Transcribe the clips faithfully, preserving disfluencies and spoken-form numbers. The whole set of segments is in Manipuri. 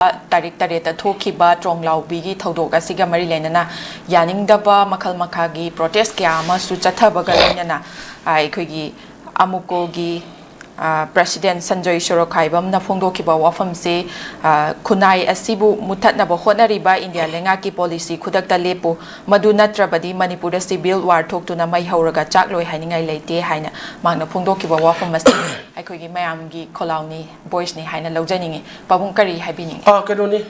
ꯇꯥꯔꯤꯛ ꯇꯔꯦꯠꯇ ꯊꯣꯛꯈꯤꯕ ꯇ꯭ꯔꯣꯡꯂꯥꯎꯕꯤꯒꯤ ꯊꯧꯗꯣꯛ ꯑꯁꯤꯒ ꯃꯔꯤ ꯂꯩꯅꯅ ꯌꯥꯅꯤꯡꯗꯕ ꯃꯈꯜ ꯃꯈꯥꯒꯤ ꯄ꯭ꯔꯣꯇꯦꯁ ꯀꯌꯥ ꯑꯃꯁꯨ ꯆꯠꯊꯕꯒ ꯂꯣꯏꯅꯅ, ꯑ, ꯑꯩꯈꯣꯏꯒꯤ ꯑꯃꯨꯀꯣꯒꯤ, ꯑ, ꯄ꯭ꯔꯁꯤꯗꯦꯟ ꯁꯟꯖꯣꯏ ꯁꯣꯔꯣꯈꯥꯏꯕꯝꯅ ꯐꯣꯡꯗꯣꯛꯈꯤꯕ ꯋꯥꯐꯝꯁꯦ, ꯑ, "ꯈꯨꯟꯅꯥꯏ ꯑꯁꯤꯕꯨ ꯃꯨꯠꯊꯠꯅꯕ ꯍꯣꯠꯅꯔꯤꯕ ꯏꯟꯗꯤꯌꯥ ꯂꯩꯉꯥꯛꯀꯤ ꯄꯣꯂꯤꯁꯤ ꯈꯨꯗꯛꯇ ꯂꯦꯞꯄꯨ꯫ ꯃꯗꯨ ꯅꯠꯇ꯭ꯔꯕꯗꯤ ꯃꯅꯤꯄꯨꯔꯗ ꯁꯤꯚꯤꯜ ꯋꯥꯔ ꯊꯣꯛꯇꯨꯅ ꯃꯩ ꯍꯧꯔꯒ ꯆꯥꯛꯂꯣꯏ ꯍꯥꯏꯅꯤꯡꯉꯥꯏ ꯂꯩꯇꯦ" ꯍꯥꯏꯅ ꯃꯍꯥꯛꯅ ꯐꯣꯡꯗꯣꯛꯈꯤꯕ ꯋꯥꯐꯝ ꯑꯁꯤ ꯑꯩꯈꯣꯏꯒꯤ ꯃꯌꯥꯝꯒꯤ ꯈꯣꯜꯂꯥꯎꯅꯤ, ꯚꯣꯏꯁꯅꯤ ꯍꯥꯏꯅ ꯂꯧꯖꯅꯤꯡꯉꯤ꯫ ꯄꯥꯕꯨꯡ, ꯀꯔꯤ ꯍꯥꯏꯕꯤꯅꯤꯡꯉꯤ? ꯑꯥ, ꯀꯩꯅꯣꯅꯤ,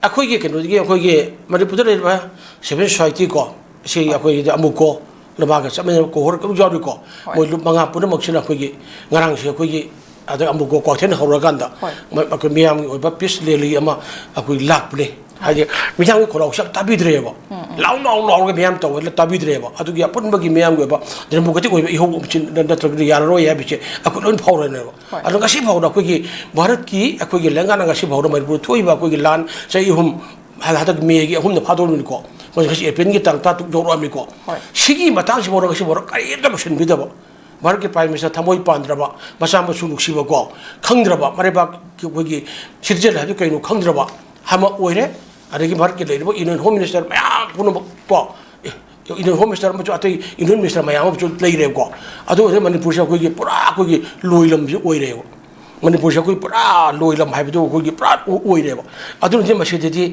ꯑꯩꯈꯣꯏꯒꯤ ꯀꯩꯅꯣꯗꯒꯤ, ꯑꯩꯈꯣꯏꯒꯤ ꯃꯅꯤꯄꯨꯔꯗ ꯂꯩꯔꯤꯕ ꯁꯤꯚꯤꯜ ꯁꯣꯁꯥꯏꯇꯤ ꯀꯣ, ꯁꯤ ꯍꯣꯏ꯫ ꯑꯩꯈꯣꯏꯒꯤꯗꯤ ꯑꯃꯨꯛ ꯀꯣ, ꯂꯝꯕꯥꯒ ꯆꯠꯃꯤꯟꯅꯕ ꯀꯣꯍꯣꯔ ꯑꯗꯨꯝ ꯌꯥꯎꯔꯤꯀꯣ꯫ ꯍꯣꯏ꯫ ꯃꯣꯏ ꯂꯨꯞ ꯃꯉꯥ ꯄꯨꯝꯅꯃꯛꯁꯤꯅ ꯑꯩꯈꯣꯏꯒꯤ ꯉꯔꯥꯡꯁꯦ ꯑꯩꯈꯣꯏꯒꯤ ꯑꯗ ꯑꯃꯨꯛ ꯀꯣ ꯀ꯭ꯋꯥꯀꯩꯊꯦꯜ ꯍꯧꯔꯀꯥꯟꯗ ꯍꯣꯏ꯫ ꯃ-, ꯑꯩꯈꯣꯏ ꯃꯤꯌꯥꯝꯒꯤ ꯑꯣꯏꯕ ꯄꯤꯁ ꯔꯦꯂꯤ ꯑꯃ ꯑꯩꯈꯣꯏ ꯂꯥꯛꯄꯅꯦ꯫ ꯍꯣꯏ꯫ ꯍꯥꯏꯗꯤ ꯃꯤꯌꯥꯝꯒꯤ ꯈꯣꯜꯂꯥꯎꯁꯦ ꯌꯥꯝ ꯇꯥꯕꯤꯗ꯭ꯔꯦꯕ꯫ ꯎꯝ, ꯎꯝ꯫ ꯂꯥꯎ ꯂꯥꯎ ꯂꯥꯎꯔꯒ ꯃꯤꯌꯥꯝ ꯇꯧꯕꯗ ꯇꯥꯕꯤꯗ꯭ꯔꯦꯕ꯫ ꯑꯗꯨꯒꯤ ꯑꯄꯨꯟꯕꯒꯤ ꯃꯤꯌꯥꯝꯒꯤ ꯑꯣꯏꯕ ꯗꯦꯃꯣꯀ꯭ꯔꯦꯇꯤꯛ ꯑꯣꯏꯕ ꯏꯍꯧ ꯑꯃ ꯆꯤꯟ-, ꯅꯠꯇ꯭ꯔꯒꯗꯤ ꯌꯥꯔꯔꯣꯏ ꯍꯥꯏꯕꯁꯦ ꯑꯩꯈꯣꯏ ꯂꯣꯏꯅ ꯐꯥꯎꯔꯦꯅꯦꯕ꯫ ꯍꯣꯏ꯫ ꯑꯗꯣ ꯉꯁꯤ ꯐꯥꯎꯗ ꯑꯩꯈꯣꯏꯒꯤ ꯚꯥꯔꯠꯀꯤ, ꯑꯩꯈꯣꯏꯒꯤ ꯂꯩꯉꯥꯛꯅ ꯉꯁꯤ ꯐꯥꯎꯗ ꯃꯅꯤꯄꯨꯔꯗ ꯊꯣꯛꯏꯕ ꯑꯩꯈꯣꯏꯒꯤ ꯂꯥꯟ ꯆꯍꯤ ꯑꯍꯨꯝ, ꯍ-, ꯍꯟꯗꯛ ꯃꯦꯒꯤ ꯑꯍꯨꯝꯗ ꯐꯥꯗꯣꯔꯕꯅꯤꯀꯣ꯫ ꯃꯣꯏ ꯉꯁꯤ ꯑꯦꯄ꯭ꯔꯤꯜꯒꯤ ꯇꯥꯡ ꯇꯔꯥꯇꯔꯨꯛ ꯌꯧꯔꯛꯑꯕꯅꯤꯀꯣ꯫ ꯍꯣꯏ꯫ ꯁꯤꯒꯤ ꯃꯇꯥꯡꯁꯤꯐꯥꯎꯗ ꯉꯁꯤ ꯐꯥꯎꯗ ꯀꯔꯤꯝꯇ ꯂꯣꯏꯁꯤꯟꯕꯤꯗꯕ꯫ ꯚꯥꯔꯠꯀꯤ ꯄ꯭ꯔꯥꯏꯝ ꯃꯤꯅꯤꯁꯇꯔ ꯊꯃꯣꯏ ꯄꯥꯟꯗ꯭ꯔꯕ, ꯃꯆꯥ ꯃꯁꯨ ꯅꯨꯡꯁꯤꯕꯀꯣ, ꯈꯪꯗ꯭ꯔꯕ, ꯃꯔꯩꯕꯥꯛꯀꯤ ꯑꯩꯈꯣꯏꯒꯤ ꯁꯤꯇꯤꯖꯦꯟ ꯍꯥꯏꯕꯗꯤ ꯀꯩꯅꯣ ꯈꯪꯗ꯭ꯔꯕ ꯑꯃ ꯑꯣꯏꯔꯦ꯫ ꯑꯗꯒꯤ ꯚꯥꯔꯠꯀꯤ ꯂꯩꯔꯤꯕ ꯌꯨꯅꯤꯌꯟ ꯍꯣꯝ ꯃꯤꯅꯤꯁꯇꯔ ꯃꯌꯥꯝ ꯄꯨꯝꯅꯃꯛ ꯀꯣ, ꯑꯦ, ꯌꯨꯅꯤꯌꯟ ꯍꯣꯝ ꯃꯤꯅꯤꯁꯇꯔ ꯑꯃꯁꯨ, ꯑꯇꯩ ꯌꯨꯅꯤꯌꯟ ꯃꯤꯅꯤꯁꯇꯔ ꯃꯌꯥꯝ ꯑꯃꯁꯨ ꯂꯩꯔꯦꯕꯀꯣ꯫ ꯑꯗꯨ ꯑꯣꯏꯔꯗꯤ ꯃꯅꯤꯄꯨꯔꯁꯦ ꯑꯩꯈꯣꯏꯒꯤ ꯄꯨꯔꯥ ꯑꯩꯈꯣꯏꯒꯤ ꯂꯣꯏꯂꯝꯁꯦ ꯑꯣꯏꯔꯦꯕ꯫ ꯃꯅꯤꯄꯨꯔꯁꯦ ꯑꯩꯈꯣꯏ ꯄꯨꯔꯥ ꯂꯣꯏꯂꯝ ꯍꯥꯏꯕꯗꯣ ꯑꯩꯈꯣꯏꯒꯤ ꯄꯨꯔꯥ ꯑꯣꯏꯔꯦꯕ꯫ ꯑꯗꯨꯅꯗꯤ ꯃꯁꯤꯗꯗꯤ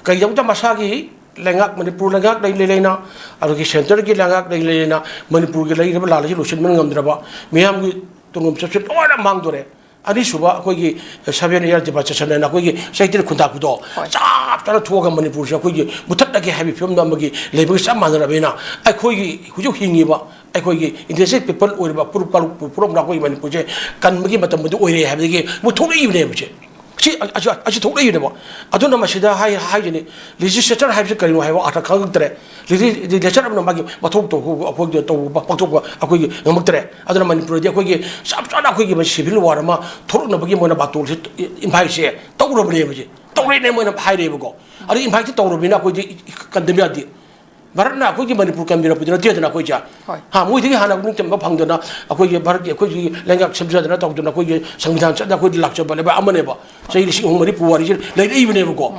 ꯀꯩꯗꯧꯗ ꯃꯁꯥꯒꯤ ꯂꯩꯉꯥꯛ, ꯃꯅꯤꯄꯨꯔ ꯂꯩꯉꯥꯛ ꯂꯩ ꯂꯩ ꯂꯩꯅ, ꯑꯗꯨꯒꯤ ꯁꯦꯟꯇꯔꯒꯤ ꯂꯩꯉꯥꯛ ꯂꯩ ꯂꯩ ꯂꯩꯅ ꯃꯅꯤꯄꯨꯔꯒꯤ ꯂꯩꯔꯤꯕ ꯂꯥꯟ ꯑꯁꯤ ꯂꯣꯏꯁꯤꯟꯕ ꯉꯝꯗ꯭ꯔꯕ, ꯃꯤꯌꯥꯝꯒꯤ ꯇꯣꯡꯐꯝ ꯆꯠꯐꯝ ꯂꯣꯏꯅ ꯃꯥꯡꯗꯣꯔꯦ꯫ ꯑꯅꯤꯁꯨꯕ ꯑꯩꯈꯣꯏꯒꯤ seven year demarcation ꯍꯥꯏꯅ ꯑꯩꯈꯣꯏꯒꯤ ꯆꯩꯇ꯭ꯔ ꯈꯨꯟꯗꯥ ꯈꯨꯗꯣ ꯍꯣꯏ꯫ ꯆꯞ ꯆꯥꯅ ꯊꯣꯛꯑꯒ ꯃꯅꯤꯄꯨꯔꯁꯦ ꯑꯩꯈꯣꯏꯒꯤ ꯃꯨꯊꯠꯂꯒꯦ ꯍꯥꯏꯕꯒꯤ ꯐꯤꯕꯝꯗ ꯑꯃꯒꯤ ꯂꯩꯕꯒ ꯆꯞ ꯃꯥꯟꯅꯔꯕꯅꯤꯅ ꯑꯩꯈꯣꯏꯒꯤ ꯍꯧꯖꯤꯛ ꯍꯤꯡꯉꯤꯕ ꯑꯩꯈꯣꯏꯒꯤ indigenous people ꯑꯣꯏꯔꯤꯕ ꯐꯨꯔꯨꯞ ꯀꯥꯡꯂꯨꯞ ꯄꯨꯝꯅꯃꯛꯅ ꯑꯩꯈꯣꯏꯒꯤ ꯃꯅꯤꯄꯨꯔꯁꯦ ꯀꯟꯕꯒꯤ ꯃꯇꯝ ꯑꯗꯨ ꯑꯣꯏꯔꯦ ꯍꯥꯏꯕꯗꯒꯤ ꯃꯨꯊꯣꯛꯂꯛꯏꯕꯅꯦꯕ ꯁꯦ꯫ ꯁꯤ ꯑ-, ꯑꯁꯤ, ꯑꯁꯤ ꯊꯣꯛꯂꯛꯏꯕꯅꯦꯕ꯫ ꯑꯗꯨꯅ ꯃꯁꯤꯗ ꯍꯥꯏ-, ꯍꯥꯏꯖꯅꯤ, ꯂꯦꯖꯤꯁꯂꯦꯆꯔ ꯍꯥꯏꯕꯁꯤ ꯀꯔꯤꯅꯣ ꯍꯥꯏꯕ ꯑꯥꯔꯊ ꯈꯪꯉꯛꯇ꯭ꯔꯦ꯫ ꯂꯦꯖꯤ-, ꯂꯦꯖꯤꯁꯂꯦꯆꯔ ꯑꯃꯅ ꯃꯥꯒꯤ ꯃꯊꯧ ꯇꯧꯕ, ꯑꯩꯈꯣꯏꯒꯤ ꯇꯧꯕ, ꯄꯥꯡꯊꯣꯛꯄ ꯑꯩꯈꯣꯏꯒꯤ ꯉꯝꯃꯛꯇ꯭ꯔꯦ꯫ ꯑꯗꯨꯅ ꯃꯅꯤꯄꯨꯔꯗꯤ ꯑꯩꯈꯣꯏꯒꯤ ꯆꯞ ꯆꯥꯅ ꯑꯩꯈꯣꯏꯒꯤ ꯃꯁꯤ ꯁꯤꯚꯤꯜ ꯋꯥꯔ ꯑꯃ ꯊꯣꯛꯂꯛꯅꯕꯒꯤ ꯃꯣꯏꯅ ꯕꯥꯇꯣꯜꯁꯦ ꯏꯟꯚꯥꯏꯠꯁꯦ ꯇꯧꯔꯕꯅꯦꯕ ꯁꯦ꯫ ꯇꯧꯔꯛꯏꯅꯦ ꯃꯣꯏꯅ ꯍꯥꯏꯔꯦꯕꯀꯣ꯫ ꯑꯗꯨ ꯏꯟꯚꯥꯏꯠꯇꯤ ꯇꯧꯔꯕꯅꯤꯅ ꯑꯩꯈꯣꯏꯗꯤ ꯀꯟꯗꯕ ꯌꯥꯗꯦ꯫ ꯚꯥꯔꯠꯅ ꯑꯩꯈꯣꯏꯒꯤ ꯃꯅꯤꯄꯨꯔ ꯀꯟꯕꯤꯔꯛꯄꯗꯤ ꯅꯠꯇꯦꯗꯅ ꯑꯩꯈꯣꯏꯁꯦ꯫ ꯍꯣꯏ꯫ ꯍꯥ, ꯃꯣꯏꯗꯒꯤ ꯍꯥꯟꯅ ꯅꯤꯡꯇꯝꯕ ꯐꯪꯗꯅ ꯑꯩꯈꯣꯏꯒꯤ ꯚꯥꯔꯠꯀꯤ ꯑꯩꯈꯣꯏꯒꯤ ꯂꯩꯉꯥꯛ ꯁꯦꯝꯖꯗꯅ ꯇꯧꯗꯅ ꯑꯩꯈꯣꯏꯒꯤ ꯁꯪꯕꯤꯙꯥꯟ ꯆꯠꯅ ꯑꯩꯈꯣꯏꯗꯤ ꯂꯥꯛꯆꯕ ꯂꯩꯕꯥꯛ ꯑꯃꯅꯦꯕ꯫ ꯆꯍꯤ ꯂꯤꯁꯤꯡ ꯑꯍꯨꯝ ꯃꯔꯤꯐꯨ ꯋꯥꯔꯤꯁꯦ ꯂꯩꯔꯛꯏꯕꯅꯦꯕꯀꯣ꯫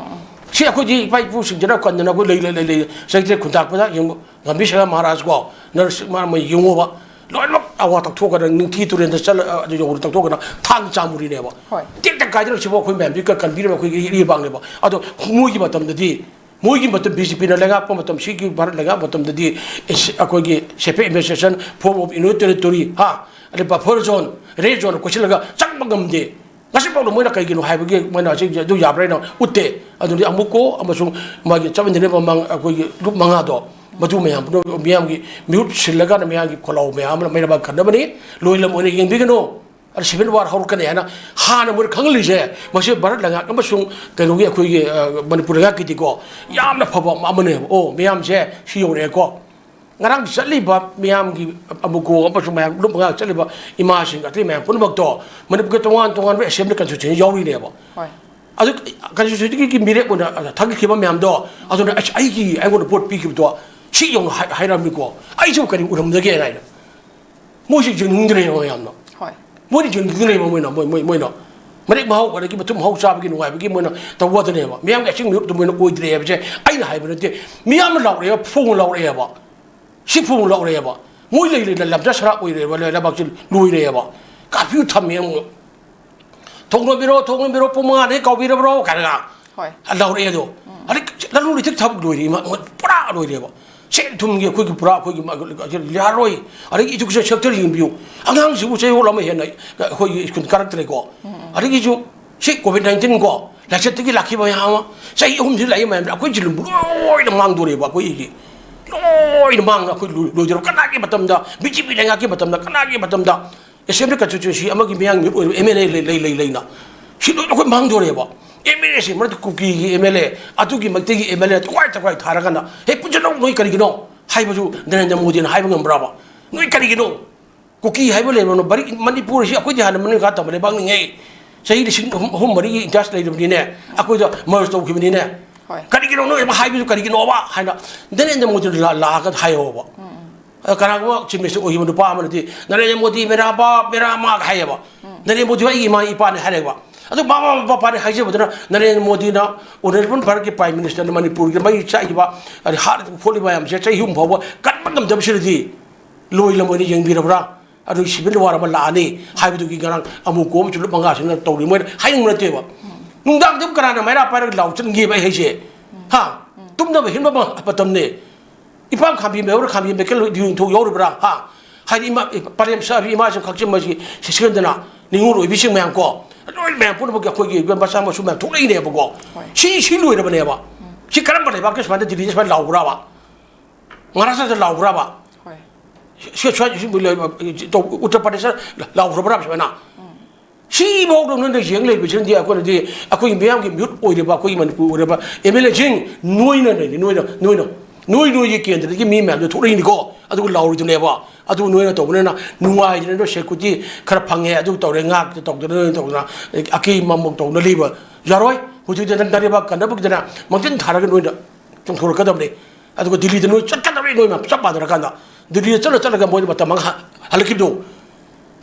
ꯁꯤ ꯑꯩꯈꯣꯏꯗꯤ ꯏꯄꯥ ꯏꯄꯨꯁꯤꯡꯁꯤꯅ ꯀꯟꯗꯅ ꯑꯩꯈꯣꯏ ꯂꯩ, ꯂꯩ, ꯂꯩ, ꯂꯩ, ꯆꯩꯇ꯭ꯔꯦ ꯈꯨꯟꯇꯥꯛꯄꯗ ꯌꯦꯡꯉꯨ, ꯒꯝꯚꯤꯔ ꯁꯅꯥ ꯃꯍꯥꯔꯥꯖ ꯀꯣ, ꯅꯔꯁꯤꯡꯍ ꯃꯍꯥꯔꯥꯖ ꯌꯦꯡꯉꯣꯕ, ꯂꯣꯏꯅꯃꯛ ꯑꯋꯥ ꯇꯛꯊꯣꯛꯀꯗꯅ ꯅꯤꯡꯊꯤ ꯇꯨꯔꯦꯟꯗ ꯆꯠꯂ, ꯑꯗꯨ ꯌꯧꯅ ꯇꯛꯊꯣꯛꯀꯗꯅ ꯊꯥꯡ ꯆꯥꯝꯃꯨꯔꯤꯅꯦꯕ꯫ ꯍꯣꯏ꯫ ꯇꯦꯛꯇ ꯀꯥꯏꯗꯅ ꯁꯤꯐꯥꯎ ꯑꯩꯈꯣꯏ ꯃꯌꯥꯝꯁꯤ ꯀ-, ꯀꯟꯕꯤꯔꯝꯕ ꯑꯩꯈꯣꯏꯒꯤ ꯏꯔꯩꯕꯥꯛꯅꯦꯕ꯫ ꯑꯗꯣ ꯃꯣꯏꯒꯤ ꯃꯇꯝꯗꯗꯤ, ꯃꯣꯏꯒꯤ ꯃꯇꯝ ꯕꯤ ꯖꯦ ꯄꯤꯅ ꯂꯩꯉꯥꯛꯄ ꯃꯇꯝ, ꯁꯤꯒꯤ ꯚꯥꯔꯠ ꯂꯩꯉꯥꯛ ꯃꯇꯝꯗꯗꯤ ꯑꯩꯈꯣꯏꯒꯤ separate administration, form of union territory, ꯍꯥ, ꯑꯗꯩ buffer zone, red zone ꯀꯣꯏꯁꯤꯜꯂꯒ ꯆꯪꯕ ꯉꯝꯗꯦ꯫ ꯉꯁꯤꯐꯥꯎꯗ ꯃꯣꯏꯅ ꯀꯩꯒꯤꯅꯣ ꯍꯥꯏꯕꯒꯤ ꯃꯣꯏꯅ ꯁꯤꯁꯦ ꯑꯗꯨ ꯌꯥꯕ꯭ꯔꯥ ꯍꯥꯏꯅ ꯎꯠꯇꯦ꯫ ꯑꯗꯨꯗꯤ ꯑꯃꯨꯛꯀꯣ ꯑꯃꯁꯨꯡ ꯃꯥꯒꯤ ꯆꯠꯃꯤꯟꯅꯔꯤꯕ ꯃꯃꯥꯡ ꯑꯩꯈꯣꯏꯒꯤ ꯂꯨꯞ ꯃꯉꯥꯗꯣ, ꯃꯗꯨ ꯃꯌꯥꯝ ꯄꯨꯝꯅꯃꯛ ꯃꯤꯌꯥꯝꯒꯤ ꯃꯤꯍꯨꯠ ꯁꯤꯜꯂꯀꯥꯟꯗ ꯃꯌꯥꯝꯒꯤ ꯈꯣꯜꯂꯥꯎ ꯃꯌꯥꯝ ꯑꯃꯅ ꯃꯩꯔꯥꯕꯥꯛ ꯈꯟꯅꯕꯅꯤ꯫ ꯂꯣꯏ ꯂꯝ ꯑꯣꯏꯅ ꯌꯦꯡꯕꯤꯒꯅꯨ꯫ ꯑꯗ civil war ꯍꯧꯔꯛꯀꯅꯤ ꯍꯥꯏꯅ ꯍꯥꯟꯅ ꯃꯣꯏꯅ ꯈꯪꯍꯜꯂꯤꯁꯦ, ꯃꯁꯤ ꯚꯥꯔꯠ ꯂꯩꯉꯥꯛ ꯑꯃꯁꯨꯡ ꯀꯩꯅꯣꯒꯤ ꯑꯩꯈꯣꯏꯒꯤ, ꯑ, ꯃꯅꯤꯄꯨꯔ ꯂꯩꯉꯥꯛꯀꯤꯗꯤꯀꯣ ꯌꯥꯝꯅ ꯐꯕ ꯑꯃ-, ꯑꯃꯅꯦꯕ꯫ ꯑꯣ, ꯃꯌꯥꯝꯁꯦ ꯁꯤ ꯌꯧꯔꯛꯑꯦꯀꯣ꯫ ꯉꯔꯥꯡ ꯆꯠꯂꯤꯕ ꯃꯤꯌꯥꯝꯒꯤ ꯑꯃꯨꯛꯀꯣ ꯑꯃꯁꯨꯡ ꯃꯌꯥꯝ ꯂꯨꯞ ꯃꯉꯥ ꯆꯠꯂꯤꯕ ꯏꯃꯥꯁꯤꯡ ꯑꯇꯩ ꯃꯌꯥꯝ ꯄꯨꯝꯅꯃꯛꯇꯣ ꯃꯅꯤꯄꯨꯔꯒꯤ ꯇꯣꯉꯥꯟ ꯇꯣꯉꯥꯟꯕ assembly constituency ꯌꯥꯎꯔꯤꯅꯦꯕ꯫ ꯍꯣꯏ꯫ ꯑꯗꯨ constituencyꯒꯤ ꯃꯤꯔꯦꯞ ꯑꯣꯏꯅ ꯊꯥꯒꯠꯈꯤꯕ ꯃꯌꯥꯝꯗꯣ, ꯑꯗꯨꯅ ꯑꯁ, ꯑꯩꯒꯤ, ꯑꯩꯉꯣꯟꯗ vote ꯄꯤꯈꯤꯕꯗꯣ ꯁꯤ ꯌꯧꯅ ꯍꯥꯏ-, ꯍꯥꯏꯔꯝꯃꯤꯀꯣ꯫ ꯑꯩꯁꯨ ꯀꯔꯤ ꯎꯔꯝꯗꯒꯦ ꯍꯥꯏꯅ꯫ ꯃꯣꯏꯁꯤ ꯌꯦꯡꯅꯤꯡꯗ꯭ꯔꯦꯕ ꯃꯌꯥꯝꯅ꯫ ꯍꯣꯏ꯫ ꯃꯣꯏꯅ ꯌꯦꯡꯅꯤꯡꯗ꯭ꯔꯦꯕ ꯃꯣꯏꯅ, ꯃꯣꯏ, ꯃꯣꯏ, ꯃꯣꯏꯅ꯫ ꯃꯔꯦꯛ ꯃꯍꯥꯎ, ꯑꯗꯒꯤ ꯃꯊꯨꯝ ꯃꯍꯥꯎ ꯆꯥꯕꯒꯤ ꯅꯨꯡꯉꯥꯏꯕꯒꯤ ꯃꯣꯏꯅ ꯇꯧꯕꯗꯅꯦꯕ꯫ ꯃꯤꯌꯥꯝꯒꯤ ꯑꯁꯦꯡꯕ ꯃꯤꯍꯨꯠꯇꯨ ꯃꯣꯏꯅ ꯑꯣꯏꯗ꯭ꯔꯦ ꯍꯥꯏꯕꯁꯦ ꯑꯩꯅ ꯍꯥꯏꯕ ꯅꯠꯇꯦ꯫ ꯃꯤꯌꯥꯝꯅ ꯂꯥꯎꯔꯛꯑꯦꯕ, ꯐꯣꯡꯅ ꯂꯥꯎꯔꯛꯑꯦꯕ꯫ ꯁꯤ ꯐꯣꯡꯅ ꯂꯥꯎꯔꯛꯑꯦꯕ꯫ ꯃꯣꯏ ꯂꯩ ꯂꯩꯅ ꯂꯝꯆꯠ ꯁꯔꯥꯛ ꯑꯣꯏꯔꯦꯕ, ꯂꯩ-, ꯂꯩꯕꯥꯛꯁꯤ ꯂꯣꯏꯔꯦꯕ꯫ Curfew ꯊꯝꯃꯦ ꯑꯃꯨꯛ꯫ "ꯊꯣꯡ ꯂꯣꯟꯕꯤꯔꯣ, ꯊꯣꯡ ꯂꯣꯟꯕꯤꯔꯣ, ꯄꯨꯡ ꯃꯉꯥꯗꯒꯤ ꯀꯥꯎꯕꯤꯔꯕ꯭ꯔꯣ?" ꯀꯥꯏꯅꯒ ꯍꯣꯏ꯫ ꯂꯥꯎꯔꯛꯑꯦ ꯑꯗꯣ꯫ ꯎꯝ꯫ ꯑꯗꯩ ꯂꯂꯣꯟ ꯏꯇꯤꯛ ꯊꯕꯛ ꯂꯣꯏꯔꯦ, ꯏꯃꯥ, ꯄꯨꯔꯥ ꯂꯣꯏꯔꯦꯕ꯫ ꯁꯦꯟ ꯊꯨꯝꯒꯤ ꯑꯩꯈꯣꯏꯒꯤ ꯄꯨꯔꯥ ꯑꯩꯈꯣꯏꯒꯤ ꯃ-, ꯌꯥꯔꯣꯏ꯫ ꯑꯗꯒꯤ education sector ꯌꯦꯡꯕꯤꯌꯨ꯫ ꯑꯉꯥꯡꯁꯤꯕꯨ ꯆꯌꯣꯜ ꯑꯃ ꯍꯦꯟꯅ ꯑꯩꯈꯣꯏꯒꯤ ꯁ꯭ꯀꯨꯜ ꯀꯥꯔꯛꯇ꯭ꯔꯦꯀꯣ꯫ ꯎꯝ, ꯎꯝ꯫ ꯑꯗꯒꯤꯁꯨ ꯁꯤ COVID nineteen ꯀꯣ, ꯂꯥꯏꯆꯠꯇꯒꯤ ꯂꯥꯛꯈꯤꯕ ꯃꯌꯥꯝ ꯑꯃ, ꯆꯍꯤ ꯑꯍꯨꯝꯁꯤ ꯂꯥꯛꯏ ꯃꯌꯥꯝꯁꯦ, ꯑꯩꯈꯣꯏ ꯖꯤꯂꯨꯝꯕꯨ ꯂꯣꯏꯅ ꯃꯥꯡꯗꯣꯔꯦꯕ, ꯑꯩꯈꯣꯏꯒꯤ ꯂꯣꯏꯅ ꯃꯥꯡꯉ ꯑꯩꯈꯣꯏ ꯂꯣꯏ-, ꯂꯣꯏꯗꯣꯔꯕ꯫ ꯀꯅꯥꯒꯤ ꯃꯇꯝꯗ, ꯕꯤ ꯖꯦ ꯄꯤ ꯂꯩꯉꯥꯛꯀꯤ ꯃꯇꯝꯗ, ꯀꯅꯥꯒꯤ ꯃꯇꯝꯗ? Assembly constituency ꯑꯃꯒꯤ ꯃꯤꯌꯥꯝ ꯃꯤꯍꯨꯠ ꯑꯣꯏꯔꯤꯕ M L A ꯂꯩ, ꯂꯩ, ꯂꯩ, ꯂꯩꯅ ꯁꯤ ꯂꯣꯏꯅ ꯑꯩꯈꯣꯏ ꯃꯥꯡꯗꯣꯔꯦꯕ꯫ M L A ꯁꯤ ꯃꯔꯛꯇ ꯀꯨꯀꯤꯒꯤ M L A, ꯑꯗꯨꯒꯤ ꯃꯩꯇꯩꯒꯤ M L A ꯇꯣꯈꯥꯏ ꯇꯣꯈꯥꯏ ꯊꯥꯔꯒꯅ, "ꯍꯦ, ꯄꯨꯟꯁꯤꯜꯂꯧ ꯅꯣꯏ ꯀꯔꯤꯒꯤꯅꯣ?" ꯍꯥꯏꯕꯁꯨ ꯅꯔꯦꯟꯗ꯭ꯔ ꯃꯣꯗꯤꯅ ꯍꯥꯏꯕ ꯉꯝꯕ꯭ꯔꯕ? "ꯅꯣꯏ ꯀꯔꯤꯒꯤꯅꯣ? ꯀꯨꯀꯤ ꯍꯥꯏꯕ ꯂꯩꯕꯅꯣ? ꯕꯔꯤ-, ꯃꯅꯤꯄꯨꯔ ꯑꯁꯤ ꯑꯩꯈꯣꯏꯗꯤ ꯍꯥꯟꯅ ꯃꯅꯤꯡ ꯈꯥ ꯇꯝꯕ ꯂꯩꯕꯥꯛꯅꯤꯉꯩ꯫ ꯆꯍꯤ ꯂꯤꯁꯤꯡ ꯑꯍꯨꯝ, ꯑꯍꯨꯝ ꯃꯔꯤꯒꯤ ꯏꯟꯆꯥꯔꯖ ꯂꯩꯔꯕꯅꯤꯅꯦ꯫ ꯑꯩꯈꯣꯏꯗ merge ꯇꯧꯈꯤꯕꯅꯤꯅꯦ꯫ ꯍꯣꯏ꯫ ꯀꯔꯤꯒꯤꯅꯣ ꯅꯣꯏ ꯑꯃ ꯍꯥꯏꯕꯗꯨ ꯀꯔꯤꯒꯤꯅꯣꯕ ꯍꯥꯏꯅ ꯅꯔꯦꯟꯗ꯭ꯔ ꯃꯣꯗꯤꯗ ꯂꯥ-, ꯂꯥꯛꯑꯒ ꯍꯥꯏꯌꯣꯕ꯫ ꯑꯗ ꯀꯅꯥꯒꯨꯝꯕ ꯆꯤꯐ ꯃꯤꯅꯤꯁꯇꯔ ꯑꯣꯏꯈꯤꯕ ꯅꯨꯄꯥ ꯑꯃꯅꯗꯤ "ꯅꯔꯦꯟꯗ꯭ꯔ ꯃꯣꯗꯤ ꯃꯦꯔꯥ ꯕꯥꯞ, ꯃꯦꯔꯥ ꯃꯥ" ꯍꯥꯏꯌꯦꯕ꯫ ꯅꯔꯦꯟꯗ꯭ꯔ ꯃꯣꯗꯤ ꯑꯩꯒꯤ ꯏꯃꯥ ꯏꯄꯥꯅꯤ ꯍꯥꯏꯔꯦꯕ꯫ ꯑꯗꯨ ꯃꯃꯥ ꯃꯄꯥꯅꯤ ꯍꯥꯏꯖꯕꯗꯨꯅ ꯅꯔꯦꯟꯗ꯭ꯔ ꯃꯣꯗꯤꯅ ꯑꯣꯅꯔꯦꯕꯜ ꯚꯥꯔꯠꯀꯤ ꯄ꯭ꯔꯥꯏꯝ ꯃꯤꯅꯤꯁꯇꯔꯅ ꯃꯅꯤꯄꯨꯔꯒꯤ ꯃꯩ ꯆꯥꯛꯏꯕ, ꯑꯗꯩ ꯍꯥꯠꯂꯤꯕ ꯈꯣꯠꯂꯤꯕ ꯃꯌꯥꯝꯁꯦ ꯆꯍꯤ ꯑꯍꯨꯝ ꯐꯥꯎꯕ ꯀꯟꯕ ꯉꯝꯗꯕꯁꯤꯗꯗꯤ ꯂꯣꯏ ꯂꯝ ꯑꯣꯏꯅ ꯌꯦꯡꯕꯤꯔꯕ꯭ꯔꯥ? ꯑꯗꯨꯒꯤ ꯁꯤꯚꯤꯜ ꯋꯥꯔ ꯑꯃ ꯂꯥꯛꯑꯅꯤ ꯍꯥꯏꯕꯗꯨꯒꯤ ꯉꯔꯥꯡ ꯑꯃꯨꯛ ꯀꯣꯝ ꯆꯨꯂꯨꯞ ꯃꯉꯥꯁꯤꯅ ꯇꯧꯔꯤ꯫ ꯃꯣꯏꯅ ꯍꯥꯏꯅꯤꯡꯕ ꯅꯠꯇꯦꯕ꯫ ꯅꯨꯡꯗꯥꯡꯗ ꯀꯅꯥꯅ ꯃꯩꯔꯥ ꯄꯥꯏꯔꯒ ꯂꯥꯎ ꯆꯠꯅꯤꯡꯉꯦꯕ ꯑꯩ ꯍꯥꯏꯁꯦ? ꯍꯥ? ꯇꯨꯝꯅꯕ ꯍꯤꯟꯕ ꯃ-, ꯃꯇꯝꯅꯤ꯫ ꯏꯄꯥꯝ ꯈꯥꯝꯕꯤ ꯃꯩꯍꯧꯔ ꯈꯥꯝꯕꯤ ꯃꯩꯀꯦꯜ ꯌꯨꯝꯊꯣꯛ ꯌꯧꯔꯤꯕ꯭ꯔꯥ? ꯍꯥ? ꯍꯥꯏꯗꯤ ꯏꯃꯥ, ꯄꯔꯦꯝ ꯁꯥꯕꯤ ꯏꯃꯥꯁꯤꯡ ꯈꯛꯆꯤꯟꯕꯁꯤ ꯁꯤꯁꯀꯦꯟꯗꯅ ꯅꯤꯉꯣꯜ ꯑꯣꯏꯕꯤꯁꯤꯡ ꯃꯌꯥꯝ ꯀꯣ, ꯂꯣꯏ ꯃꯌꯥꯝ ꯄꯨꯝꯅꯃꯛꯀꯤ ꯑꯩꯈꯣꯏꯒꯤ ꯃꯆꯥ ꯃꯁꯨ ꯃꯌꯥꯝ ꯊꯣꯛꯂꯛꯏꯅꯦꯕꯀꯣ꯫ ꯍꯣꯏ꯫ ꯁꯤ, ꯁꯤ ꯂꯣꯏꯔꯕꯅꯦꯕ꯫ ꯁꯤ ꯀꯔꯝꯕ ꯂꯩꯕꯥꯛꯀꯤ ꯁꯨꯃꯥꯏꯅ ꯗꯤꯜꯂꯤꯗ ꯁꯨꯃꯥꯏꯅ ꯂꯥꯎꯕ꯭ꯔꯥꯕ? ꯃꯍꯥꯔꯥꯁꯇ꯭ꯔꯗ ꯂꯥꯎꯕ꯭ꯔꯥꯕ? ꯍꯣꯏ꯫ ꯁꯤ, ꯁ꯭ꯋꯥꯏ, ꯁꯤ, ꯎꯠꯇꯔ ꯄ꯭ꯔꯗꯦꯁꯇ ꯂꯥꯎꯈ꯭ꯔꯕ꯭ꯔꯥ ꯁꯨꯃꯥꯏꯅ? ꯁꯤꯐꯥꯎꯗ ꯅꯣꯏꯅ ꯌꯦꯡ ꯂꯩꯕꯁꯤꯅꯗꯤ ꯑꯩꯈꯣꯏꯅꯗꯤ ꯑꯩꯈꯣꯏꯒꯤ ꯃꯤꯌꯥꯝꯒꯤ ꯃꯤꯍꯨꯠ ꯑꯣꯏꯔꯤꯕ ꯑꯩꯈꯣꯏꯒꯤ ꯃꯅꯤꯄꯨꯔ ꯑꯣꯏꯔꯤꯕ ꯑꯦꯝ ꯑꯦꯜ ꯑꯦꯁꯤꯡ ꯅꯣꯏꯅ ꯂꯩꯔꯤ, ꯅꯣꯏꯅ, ꯅꯣꯏꯅ, ꯅꯣꯏ ꯅꯣꯏꯒꯤ ꯀꯦꯟꯗ꯭ꯔꯗꯒꯤ ꯃꯤ ꯃꯌꯥꯝꯗꯣ ꯊꯣꯛꯂꯛꯏꯅꯤꯀꯣ, ꯑꯗꯨꯒ ꯂꯥꯎꯔꯤꯗꯨꯅꯦꯕ꯫ ꯑꯗꯨ ꯅꯣꯏꯅ ꯇꯧꯕꯅꯤꯅ ꯅꯨꯡꯉꯥꯏꯗꯅ ꯅꯣꯏ ꯁꯦꯀ꯭ꯌꯨꯔꯤꯇꯤ ꯈꯔ ꯐꯪꯉꯦ, ꯑꯗꯨ ꯇꯧꯔꯦ, ꯉꯥꯛꯇ ꯇꯧꯗꯅ ꯅꯣꯏꯅ ꯇꯧꯗꯅ ꯑꯀꯤ ꯃꯃꯨꯛ ꯇꯧꯗꯅ ꯂꯩꯕ ꯌꯥꯔꯣꯏ꯫ ꯍꯧꯖꯤꯛꯇꯤ ꯅꯪ ꯅꯔꯩꯕꯥꯛ ꯀꯟꯅꯕꯒꯤꯗꯅ ꯃꯥꯡꯖꯤꯟ ꯊꯥꯔꯒ ꯅꯣꯏꯅ ꯆꯣꯡꯊꯣꯔꯛꯀꯗꯕꯅꯤ꯫ ꯑꯗꯨꯒ ꯗꯤꯜꯂꯤꯗ ꯅꯣꯏ ꯆꯠꯀꯗꯕꯅꯤ꯫ ꯅꯣꯏ ꯃꯌꯥꯝ ꯆꯞ ꯃꯥꯟꯅꯔꯀꯥꯟꯗ ꯗꯤꯜꯂꯤꯗ ꯆꯠꯂ ꯆꯠꯂꯒ ꯃꯣꯏꯅ ꯃꯇꯝ ꯃꯥꯡ ꯍ-, ꯍꯜꯂꯛꯈꯤꯕꯗꯣ꯫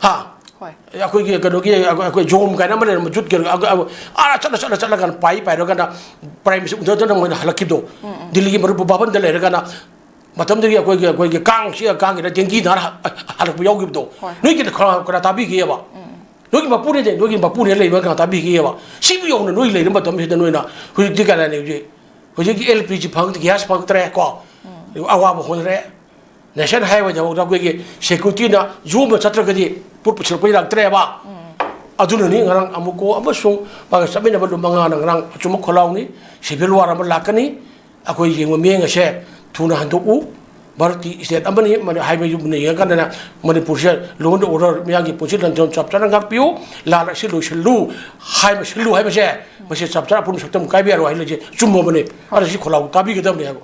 ꯍꯥ? ꯍꯣꯏ꯫ ꯑꯩꯈꯣꯏꯒꯤ ꯀꯩꯅꯣꯒꯤ, ꯑꯩꯈꯣꯏ, ꯑꯩꯈꯣꯏ ꯖꯣꯝ ꯀꯥꯏꯅ ꯑꯃ ꯂꯩꯔꯝꯕ ꯌꯨꯠꯀꯤ, ꯑ, ꯑ, ꯑꯥ ꯆꯠꯂ ꯆꯠꯂ ꯆꯠꯂꯀꯥꯟꯗ ꯄꯥꯏ ꯄꯥꯏꯔꯀꯥꯟꯗ ꯄ꯭ꯔꯥꯏꯝ ꯃꯤꯅꯤꯁꯇꯔ ꯎꯅꯗꯅ ꯃꯣꯏꯅ ꯍꯜꯂꯛꯈꯤꯕꯗꯣ꯫ ꯎꯝ, ꯎꯝ꯫ ꯗꯤꯜꯂꯤꯒꯤ ꯃꯔꯨꯞ ꯚꯕꯟꯗ ꯂꯩꯔꯀꯥꯟꯗ ꯃꯇꯝꯗꯨꯒꯤ ꯑꯩꯈꯣꯏꯒꯤ, ꯑꯩꯈꯣꯏꯒꯤ ꯀꯥꯡ ꯆꯤꯛꯑ ꯀꯥꯡꯒꯤꯗ ꯗꯦꯡꯒꯤ ꯅꯥꯔ ꯍ-, ꯍ-, ꯍꯜꯂꯛꯄ ꯌꯥꯎꯈꯤꯕꯗꯣ꯫ ꯍꯣꯏ꯫ ꯅꯣꯏꯒꯤꯗ ꯀꯅꯥ, ꯀꯅꯥ ꯇꯥꯕꯤꯒꯦꯕ? ꯎꯝ꯫ ꯅꯣꯏꯒꯤ ꯃꯄꯨꯅꯦ, ꯅꯣꯏꯒꯤ ꯃꯄꯨꯅꯦ ꯂꯩꯕ ꯀꯅꯥ ꯇꯥꯕꯤꯒꯦꯕ? ꯁꯤꯕꯨ ꯌꯧꯅ ꯅꯣꯏ ꯂꯩꯔ ꯃꯇꯝꯁꯤꯗ ꯅꯣꯏꯅ ꯍꯧꯖꯤꯛꯇꯤ ꯀꯅꯥꯅꯦ ꯍꯧꯖꯤꯛ? ꯍꯧꯖꯤꯛꯇꯤ ꯑꯦꯜ ꯄꯤ ꯖꯤ ꯐꯪꯗ꯭ꯔꯦ, ꯒ꯭ꯌꯥꯁ ꯐꯪꯗ꯭ꯔꯦ ꯀꯣ? ꯎꯝ꯫ ꯑꯋꯥꯕ ꯍꯣꯟꯗ꯭ꯔꯦ꯫ ꯅꯦꯁꯅꯦꯜ ꯍꯥꯏꯋꯦꯗꯐꯥꯎꯗ ꯑꯩꯈꯣꯏꯒꯤ ꯁꯦꯀ꯭ꯌꯨꯔꯤꯇꯤꯅ ꯌꯣꯝꯕ ꯆꯠꯇ꯭ꯔꯒꯗꯤ ꯄꯣꯠ ꯄꯨꯁꯤꯜꯂꯛꯄ ꯌꯥꯔꯛꯇ꯭ꯔꯦꯕ꯫ ꯎꯝ꯫ ꯑꯗꯨꯅꯅꯤ ꯉꯔꯥꯡ ꯑꯃꯨꯛꯀꯣ ꯑꯃꯁꯨꯡ ꯃꯥꯒ ꯆꯠꯃꯤꯟꯅꯕ ꯂꯨꯞ ꯃꯉꯥꯅ ꯉꯔꯥꯡ ꯑꯆꯨꯝꯕ ꯈꯣꯜꯂꯥꯎꯅꯤ, ꯁꯤꯚꯤꯜ ꯋꯥꯔ ꯑꯃ ꯂꯥꯛꯀꯅꯤ꯫ ꯑꯩꯈꯣꯏ ꯌꯦꯡꯕ ꯃꯤꯠꯌꯦꯡ ꯑꯁꯦ ꯊꯨꯅ ꯍꯟꯗꯣꯛꯎ꯫ ꯚꯥꯔꯠꯀꯤ ꯁ꯭ꯇꯦꯠ ꯑꯃꯅꯤ, ꯃꯅꯤ-, ꯍꯥꯏꯕ ꯌꯨꯝꯅ ꯌꯦꯡꯉꯀꯥꯟꯗꯅ ꯃꯅꯤꯄꯨꯔꯁꯦ law and order, ꯃꯤꯌꯥꯝꯒꯤ ꯄꯨꯟꯁꯤ ꯂꯟꯊꯨꯝ ꯆꯞ ꯆꯥꯅ ꯉꯥꯛꯄꯤꯌꯨ, ꯂꯥꯟ ꯑꯁꯤ ꯂꯣꯏꯁꯤꯜꯂꯨ ꯍꯥꯏꯕ, ꯁꯤꯜꯂꯨ ꯍꯥꯏꯕꯁꯦ, ꯃꯁꯤ ꯆꯞ ꯆꯥꯅ ꯑꯄꯨꯟꯕ ꯁꯛꯇꯝ ꯀꯥꯏꯕ ꯌꯥꯔꯣꯏ ꯍꯥꯏꯅ ꯂꯩꯁꯦ ꯆꯨꯝꯃꯕꯅꯦ꯫ ꯑꯗꯨꯅ ꯁꯤ ꯈꯣꯜꯂꯥꯎ ꯇꯥꯕꯤꯒꯗꯕꯅꯦ ꯍꯥꯏꯕ꯫